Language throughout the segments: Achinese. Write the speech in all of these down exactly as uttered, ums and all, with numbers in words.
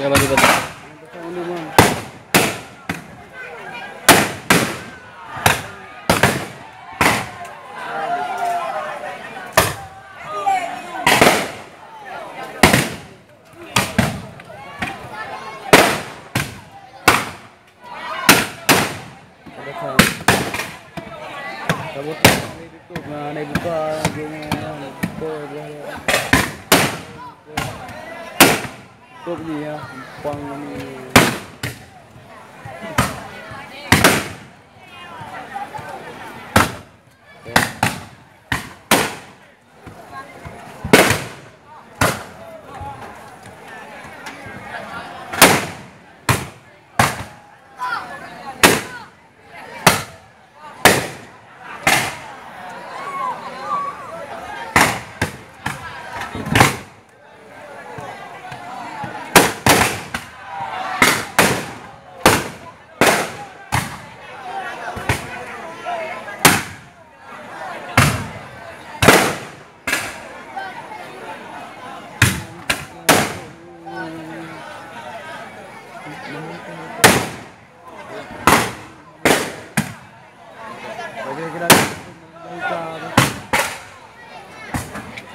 Jangan bagi-bagi. Tutup, nah, naik buka, dia ni, buka, dia. Tutup ni, ya, empang ni.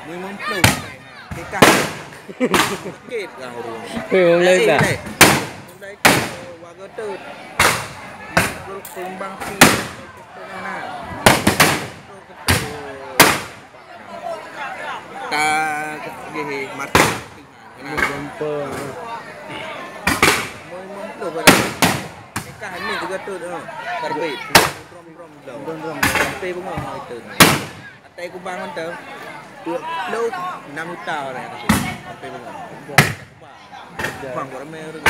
Lima puluh. Sakit lah urus. Eh, mulai dah. Mulai ke warga tu. Ini grup pengembang si. Ta gih mati. Gempa. Moi mantap pada. Nikah ni juga tu, ha. Karbit. Drum-drum dong. Drum-drum. Sampai bunga itu. Atai kubang tu. Dua puluh enam juta orang tu. Sampai bunga. Bang, ramai orang.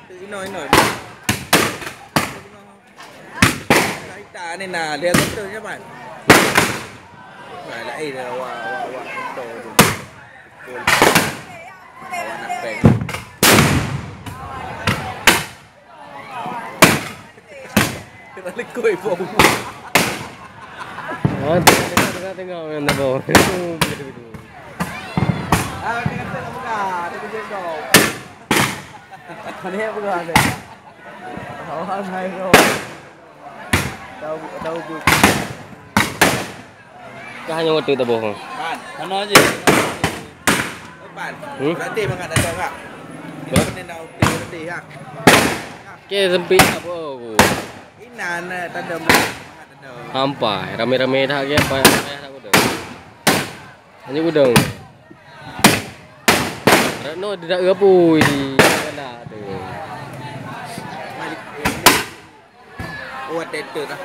Ino, ino. Cerita ni nah, dia betul je, Man. Nah, lain dah awak, awak, awak motor tu. Pukul. Awak nak prank. Kita lekoi bom. Oh, tengah, tengah, tengah, main dah bom. Ah, tengah, tengah, tengah, tengah, tengah. Mana yang pegang tu? Kawan hai kau. Tahu, tahu tu. Kah hanya waktu taboh. Pan, mana je? Pan. Hmm? Berarti mangat datang kak. Berarti nak waktu berarti ya. Oke, sempit apa aku? Ina na tanda mangat tanda. Hampa, rame-rame dah ke apa? Payah tak kuda. Hanya udang. Retno tidak gapui di galak tu. Oh, ada tu lah.